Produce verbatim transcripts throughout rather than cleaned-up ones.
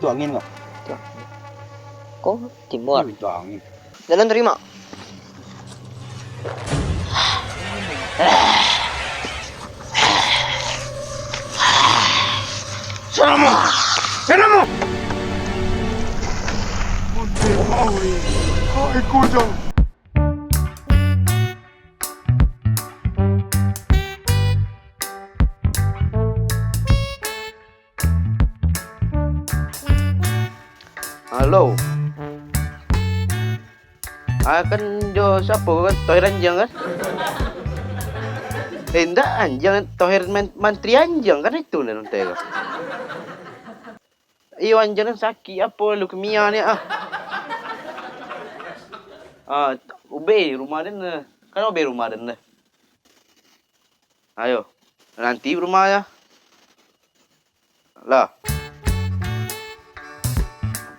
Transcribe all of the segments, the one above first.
Angin nggak? Ko timur. Itu angin. Jalan terima. Sama. Kenapa? Hai kuda. Halo. Ah, kan jo siapo kan? Tohir Anjiang kan? Eh, indak Anjiang, Tohir Man-, Mantri Anjiang kan itu nan ontai ko. Iyo, Anjiang nan sakik apo, leukemia ni ah. Ah, ubek rumah den lah. Kan ubek rumah den lah. Ayo, nanti rumah ya. Lah.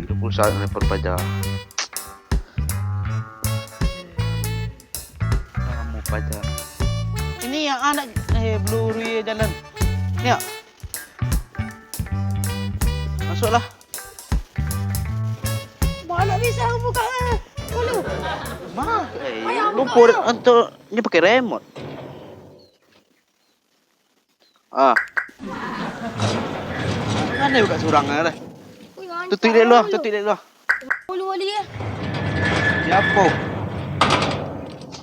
Hidup pulsa nelpon paja. Kamu paja. Ini yang anak, eh, beluru ye jalan. Ni, ya. Masuklah. Mana bisa buka, eh? Dulu. Mah, eh, lupa untuk nyo pakai remote. Ah. Mano buka surang dah. Tutuik dek lu, tutuik dek lu. Ulu wali eh. Siapo?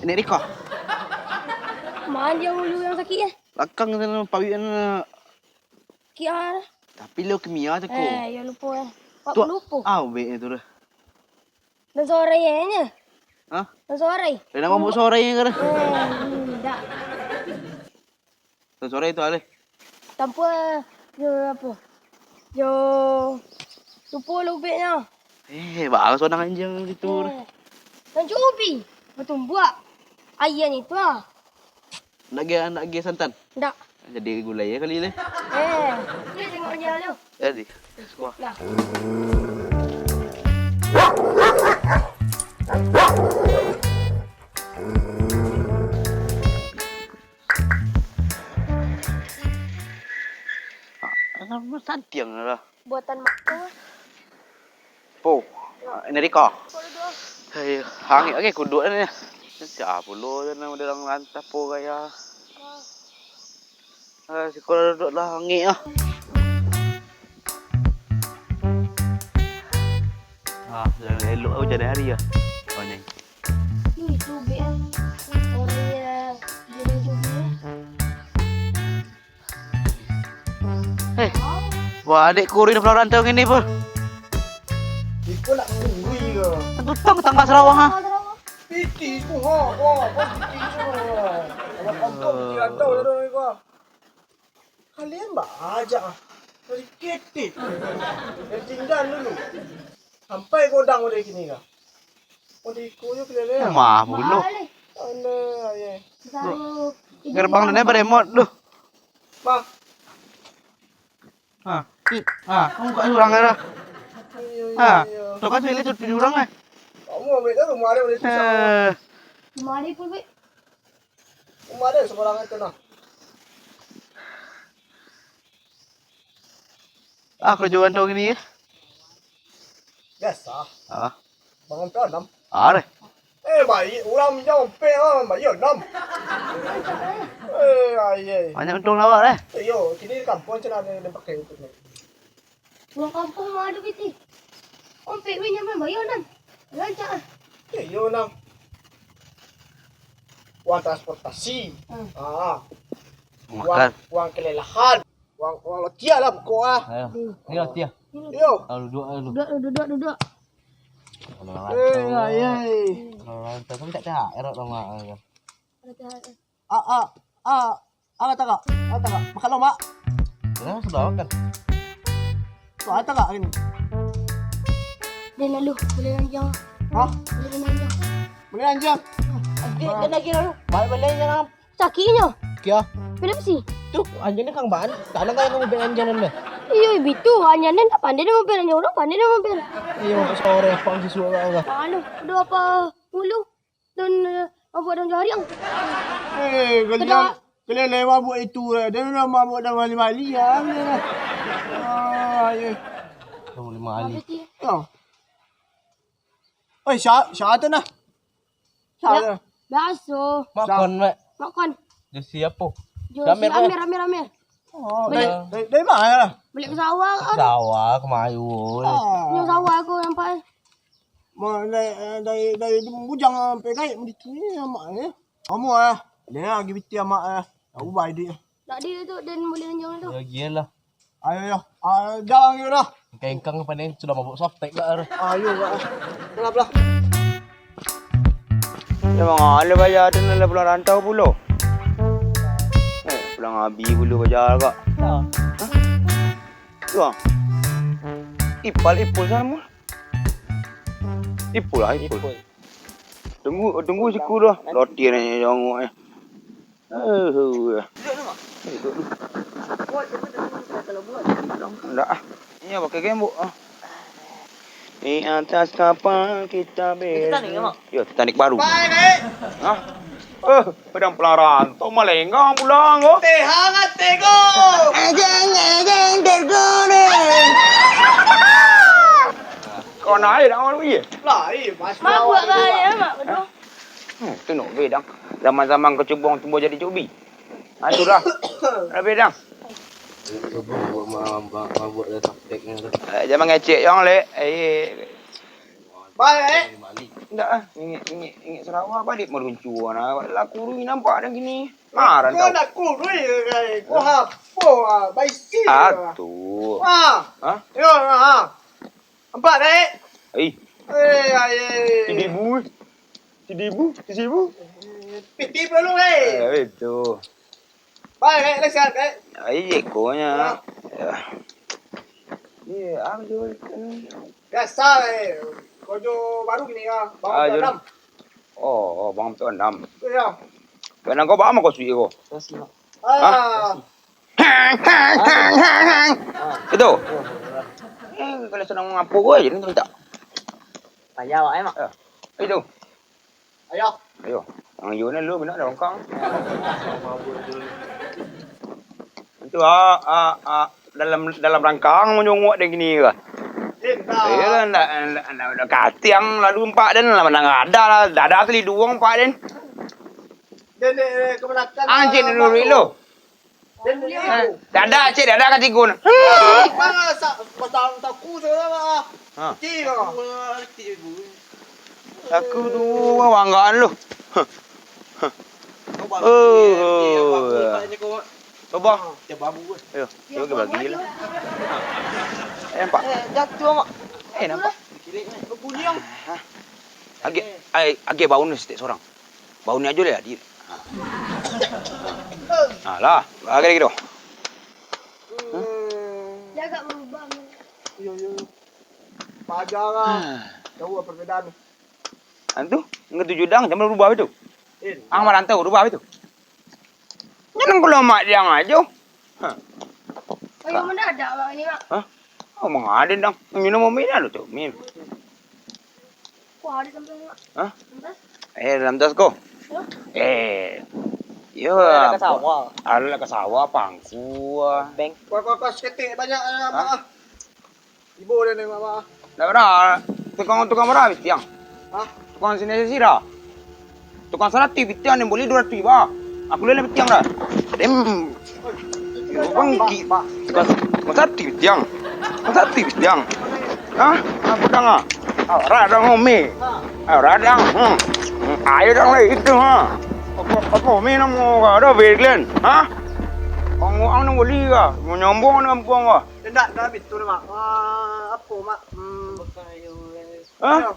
Nenek Rika. Mana dia ulu yang sakit eh? Lakang sana pawik sana. Kia. Tapi leukemia tu ko. Eh, ya lupa eh. Pak lupa. Ah, ubek tu dah. Dan sore ya nya. Hah? Dan sore. Dah nak mabuk sore ya kan? Eh, ndak. Sore tu alih. Tanpa yo apo? Yo lupo lubeknyo. Eh, bagus orang anjing gitu. Eh. Kan cubi. Batumbuak. Ayah ni tu ah. Nak ge, nak ge santan? Ndak. Jadi gulai ya kali ni. Eh, ni tengok dia tu. Jadi. Wah. Lah. Santiang lah. Buatan mak tu. Po. Ini Rika. Hai, hangik lagi kuduk ni. Siapa lo je nama dalam lantah po gaya. Ah, siko lah duduk lah hangik ah. Ah, elok aku jadi hari ya. Oh, ni. Ni tu be. Orang ya jadi tu be. Eh, wah, adek kurui di Pulau Rantau gini, Pul. Iko nak kurui ke? Tutang tangga Sarawak, ha? Piti ko, ha, ha, ha, piti ko, ha. Kalau kampung di Rantau, ado iko. Kalian ba aja, ah. Dari ketek. Dari tinggal dulu. Sampai godang udah kini, kah? Oh, di iko je keliling. Mah, bulu. Alah, ayah. Gerbang ni beremot tu. Bang. Ha, ha, kamu buka surang lah. Iyo, iyo, ha, iyo. Tu kan pilih tu tidur orang eh. Kamu ambil tu rumah dia boleh susah. Eh. Rumah dia pun, Bek. Rumah dia seorang itu nah. Ah, kerja orang tu gini ya? Biasa. Ah. Bangun pukul enam. Are. Eh, baik. Urang minjam ompek, ah, bayar enam. Eh, ayai. Banyak untung lah, Wak, eh? Iyo, kini di kampuang cina ada yang pakai itu. Urang kampuang mah ada piti. Ompek minjam, bayar enam. Rancak, ah. Iyo, enam. Uang transportasi. Hmm. Ah. Uang, uang kelelahan. Wang, wang lotia lah pokok ah. Ayo, ni lotia. Yo. Ayo, duduk dulu. Duduk, duduk, duduk. Kalau Eh, rantau, ayai. Kalau rantau kan tak T H R awak lama kan. Ada T H R. Ah, ah, ah. Ah, kata kak. Ah, kata kak. Makan lo, Mak. Ya, sudah makan. Tuh, kata kak ini. Dia lalu, boleh lanjang. Hah? Boleh lanjang. Boleh lanjang. Dia, dia lagi lalu. Balik, balik lanjang. Sakiknyo. Kio. Kenapa sih? Tu, anjing ni kang ban. Tak ada kaya kamu bek anjing ni. Iyo, bitu. Anjing ni tak pandai dia mampir. Anjing orang pandai dia mampir. Iyo, sore apa si suara kau? Anu, udah apa mulu? Dan, eh, apa dan jari ang? Eh, kalian, kalian lewat buat itu lah. Dia dah mabuk dah bali-bali ya. Ah, ya. Lima kali. Yo. Oi, sya-, sya tu nah. Sya Ya. tu. Biaso. Makan, Mak. Makan. Di siapo? Jo Amir, si Amir, Amir, Amir. Oh, Balik. dari, dari, dari mana lah? Balik ke sawah kan. Sawah kemayu. Oh. Nyo sawah aku nampak. Ma-, dari, dari, dari bujang sampai gaek maditu ni amak ni. Kamu ah. Dia lagi biti amak ah. Aku bai dia. Tak dia tu dan boleh lanjang tu. Ya, gialah. Ayo, yo. Ah, jalan dulu dah. Engkang-engkang pandai sudah mabok softtek dah. Ayo, Kak. Pelan-pelan. Memang ada bayar tu lah pulang rantau pulo. Eh, pulang habis pulo bayar, Kak. Ha. Hah? Tu ah. Ipal, Ipul sama. Ipul lah, Ipul. Ipul. Tunggu, tunggu siku dah. Roti ni jongok eh. Eh, eh. Duduk dulu. Ndak ah. Ini pakai gembok ah. Di atas kapal kita Titanic, ber- ya, Mak? Yo, Titanic baru. Bye, Mak. Hah? Eh, pedang pelaran. Tok malenggang pulang ko. Teh hangat teh ko. Ejeng, ejeng, tergone. Kau naik dah malu iya? Lah, iya, pas Mabuk lah ya, Mak, betul. Hmm, tu nak bedang. Zaman-zaman kecubung tumbuh jadi cubi. Ha, tu dah. Dah bedang. Cuba buat ma-, ma-, mabuk dia taktiknya tu. Eh, jangan ngecek yang lek. Eh. Baik. Ndak ah, ingek, ingek, ingek Sarawak balik meruncu nah. Laku tu nampak dah gini. Marah Kau kau. Nak kurui kai. Kau hapo ah, baisi. Ah, tu. Ah. Hah? Yo, ah. Nampak, Dek? Ai. Eh, ai, ai. Tidibu. Tidibu, tidibu. Piti perlu, eh. Eh, itu. Baik, Dek, Dek, sihat, Dek. Ai, ekonya. Ya. Ya. Iya, apa tu? Biasa, eh. Kojo baru gini ya, Bang Ah, Jun. Adam. Oh, oh, Bang Adam. Iya. Kena kau bawa kau suik kau. Kasih, Mak. Ah. Hah? Itu. Eh, kalau senang ngapo gue jadi minta. Payah awak, eh, Mak. Eh, itu. Ayo. Ayo. Ang yo ni lu benar dah longkang. Itu ah, ah, ah, dalam, dalam rangkang manyunguk dek gini ke. Indah. Iya lah, ndak, ndak, ndak, ndak katiang lalu empat den lah, mana ada lah, dada seliduang empat den. Den, eh, kemenakan, Anjing ah, dulu baru. Lo. Eh, dada, cek dada ka tigo nah. Bang, sa-, batang taku saudara, ah. Ha. Ti, ah. Aku tu banggaan lu. Oh. Coba. Yo, bagi-bagi lah. Eh, nampak? Eh, jatuh, Mak. Eh, nampak? Berguling. Hah? Agak, ai, agak bau ni setek sorang. Bau ni ajo lah, Dit. Ha. Ha, lah. Agak lagi tu. Dia agak berubah. Iyo, iyo. Paja lah. Jauh lah perbedaan. Antu, ngetuju dang, jangan berubah itu. Eh. Ang marantau, berubah itu. Jangan kalau mak dia ajo. Ha. Oh, yang mana ada mak ni, Mak? Hah? Oh, mangadin dang. Minum, minum tu, minum. Kuah ada sampai, Mak. Hah? Sampai. Eh, dalam tas ko. Yo. Eh. Yo. Ada ke sawah. Ada ke sawah, pangku. Beng. Kuah, kuah, kuah, seketik banyak, eh, Mak. Hah? Ibo dia ni, Mak. Dah bara. Tukang, tukang bara habis tiang. Hah? Tukang sini sira. Tukang sarati bitiang den boli duo ratuih ba. Aku lele bitiang dah. Dem. Bangki. Tukang, tukang sarati bitiang. Tukang sarati bitiang. Hah? Apa dang ah? Radang ome. Ah, radang. Hmm. Hmm, ayo dang lai itu ha. Apa, apa ome namo kau dah Bedlen? Hah? Kau nguang nang boli kah? Mau nyombong nang buang kah? Indak, dah bitu dah, Mak. Ah, apa, Mak? Hmm. Hah? Ayo.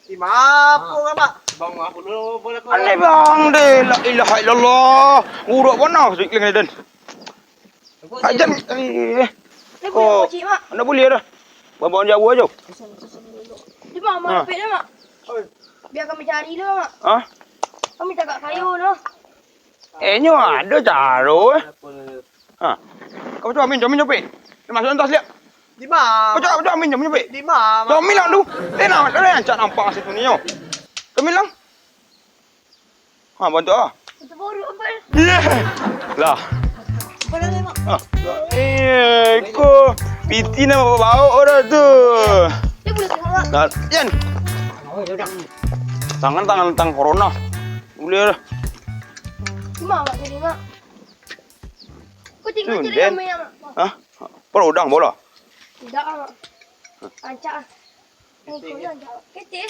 Di mapo ka, Mak? Bang, aku dulu boleh kau. Aneh, Bang, deh. La ilaha illallah. Urut panah sikling ni, Den. Ajan, eh. Ni boleh Oh, kocik, Mak. Anda boleh dah. Bawa jauh aja. Di mana, Mak? Ha. Dapik dah, Mak. Oi. Biar kami cari dulu, Mak. Hah? Kami tagak kayu tu. Eh, nyo ado caro, eh. Ha. Kau cuba amin, cuba amin, cuba. Dia masuk dalam tas liak. Di ma? Kau cuba, cuba amin, cuba amin. Di ma? Cuba amin lah lu. Eh, nak, nak, nak, cak nampak situ ni, yo. Kau amin lah. Ha, bantu ah. Itu baru apa? Lah. Apa dah, Mak? Ha. Eh, ko. Piti nan baok-baok dah tu. Dia boleh tengok, Mak. Nah, Jan. Tangan, tangan, tangan corona. Boleh dah. Cuma, Mak, jadi, Mak. Kau tengok je Sunden. Dia main, Mak. Hah? Pernah udang bola? Tidak, Mak. Rancak ah. Ikut je rancak, Mak. Kecil.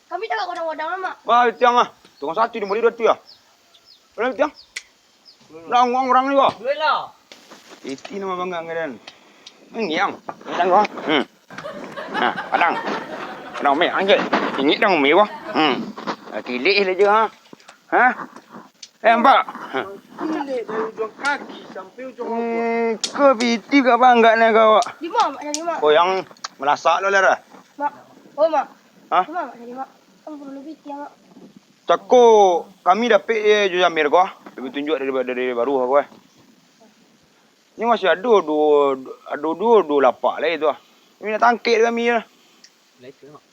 Kami tak kat kodang-kodang lah, Mak. Wah, tiang ah. Tukang satu di mulut dua tu ya. Boleh tiang? Nak ngomong orang ni, bah. Boleh lah. Iti nama bangga ngaran. Ini yang. Padang kau. Hmm. Nah, padang. Padang umi, angkat. Ini dang umi, bah. Hmm. Nah, kilik saja, ha. Ha? Eh, nampak? Ha. Kilik dari ujung kaki sampai ujung rambut. Eh, kau piti kau bangga ni kau. Di mana, Mak, jadi, Mak? Kau yang melasak lo, Lara. Mak. Oh, Mak. Hah? Di mana, Mak, jadi, Mak? Kan perlu piti, Mak. Tako kami dapek je jo Jamir ko, ah. Labiah tunjuak dari, dari baru ko, eh. Ni masih ado duo, ado duo, duo lapak lai tu, ah. Kami nak tangkek kami je.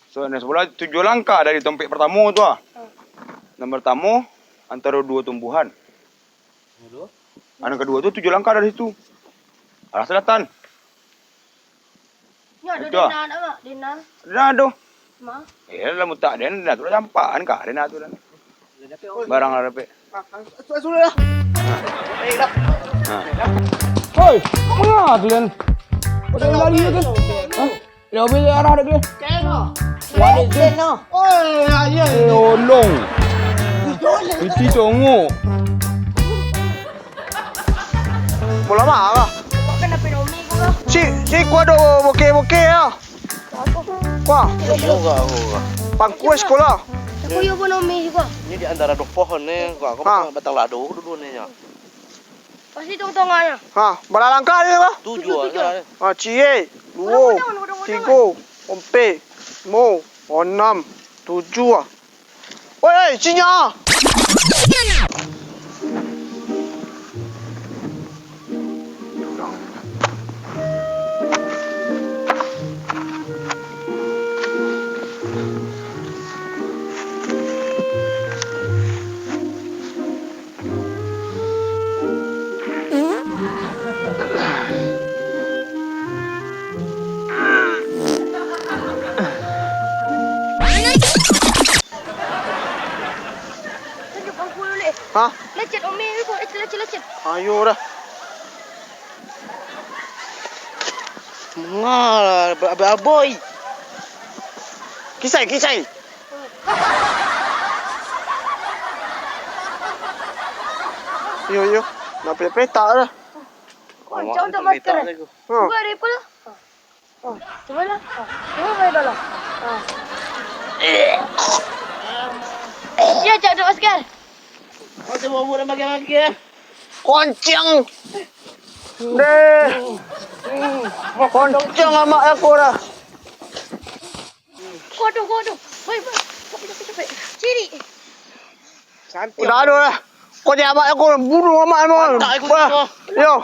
So, nan sabalah tujuah langkah dari tompek partamo tu, ah. Nan partamo antaro duo tumbuahan. Nan kaduo tu tujuah langkah dari situ. Arah selatan. Nyo ado. Itu ah. Dena, nak, Mak? Dena. Dena ado. Ma? Eh, dalam utak den, dena tu lah campak, kan ka dena tu lah. Barang lah dapek. Ah, ah, su-, sudah lah. Ha. Hoi, manga tu den? Kau dah lari tu? Ha? Dia habis arah dah dia. Kena. Balik tu. Kena. Oi, ayo. Eh, olong. Iti congok. Bola mah lah. Kok kena pinomi gua? Si, si kuah do bokeh-bokeh ah. Apa? Kuah. Iya, gua, gua, gua. Pangkuas sekolah. Aku yo pinomi juga. Ini di antara dua pohon ni, gua, gua ha. Batang lado dulu ni ya. Pasti tong-tongannya. Ha, bara langkah dia apa? Tujuh, tujuh, tujuh. Ha, ciek, duo, tigo, ompek, limo, onam, tujuh ah. Oi, oi, cinya! Tunjuk bangku dulu, eh. Hah? Lecet, Umi, Umi, lecet, lecet, lecet. Ayo dah. Ngalah, aboi. Kisai, kisai. Yo, yo. Nak petak-petak dah. Wah, jauh tak masker, eh? Ha. Cuba dari pula. Oh, cubalah. Oh, cuba main bola. Oh. Ya, cak tu, Oscar. Macam bobo dan bagi-bagi, eh. Koncing. Deh. Koncing amak aku dah. Waduh, waduh. Baik, baik. Capek, capek, capek. Ciri. Santai. Udah ado lah. Kau jangan amak aku, bunuh amak aku. Pantak aku. Wah, yo.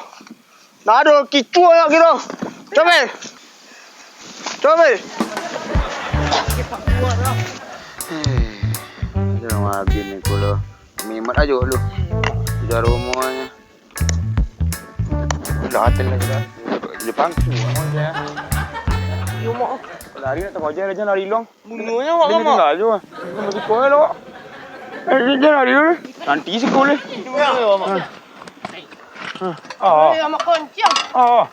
Dah ado kicu anak kiro. Capek. Capek. Eh, jangan habis ni kulo. Mimat aja lu. Udah rumahnya. Udah hatin lagi dah. Dia pangku, aman je. Yo, mak. Lari nak tengok aja, aja lari long. Bunuhnya, mak. Dia tinggal aja. Dia masih kau lo. Eh, dia lari dulu. Nanti sekolah. Bunuhnya, mak. Ah. Eh, amak koncang. Ah.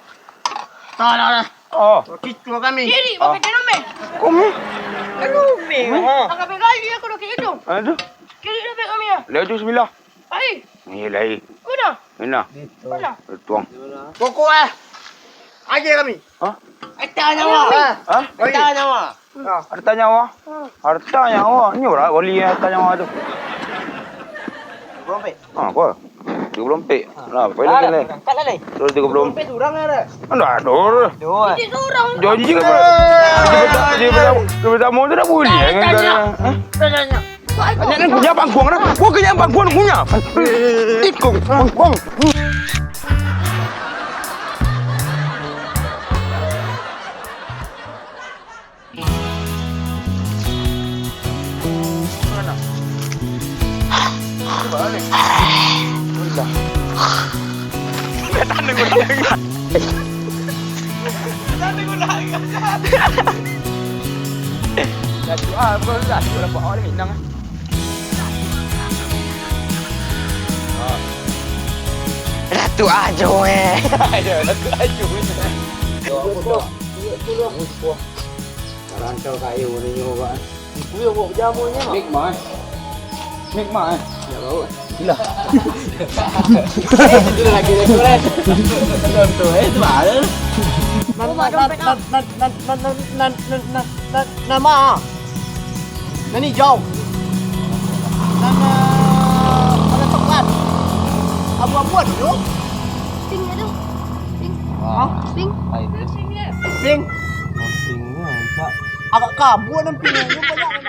Dah, dah, dah. Ah. Kicu kami. Kiri, pakai cermin. Kumi. Aduh, Umi. Ah. Pakai gali aku dah kayak itu. Aduh. Kiri dah, Umi, ya. Laju sembilan. Ai. Ni lai. Mana? Ina. Mana? Tuang. Pokok ah. Aja kami. Hah? Harta nyawa. Hah? Harta nyawa. Harta nyawa. Harta nyawa. Ni orang beli harta nyawa tu. Berapa? Ah, apa? Tiga puluh empat. Lah, apa lagi ni? Angkat lah, Lai. Terus tiga puluh empat. Tiga puluh empat surang ada. Ndak ada. Dua. Tiga surang. Janji ke apa? Dia berta-, dia berta-, dia bertamu tu dah boleh, kan? Tanya. Hah? Tanya. Tanya ni punya pangkuang dah. Gua kenyang pangkuang punya. Tikung, pangkuang. Datu ah, bro, Datu lah buat awak ni Minang. Datu Ajo eh. Ayo, Datu Ajo. Rantau kayu ni nyo, Bang. Iku yang bawa jamunya, Mak. Nikmat. Nikmat. Ya, bawa. Gila. Eh, itu lagi restoran. Contoh, eh, itu ada. Nan, nan, nan, nan, nan, nan, nan, nan, nan, nan, nan, nama? Nan hijau. Nan, eh, warna coklat. Abu-abu ada tu. Pink ada. Pink. Hah? Pink. Pink. Pink. Agak kabur nan pink tu banyak.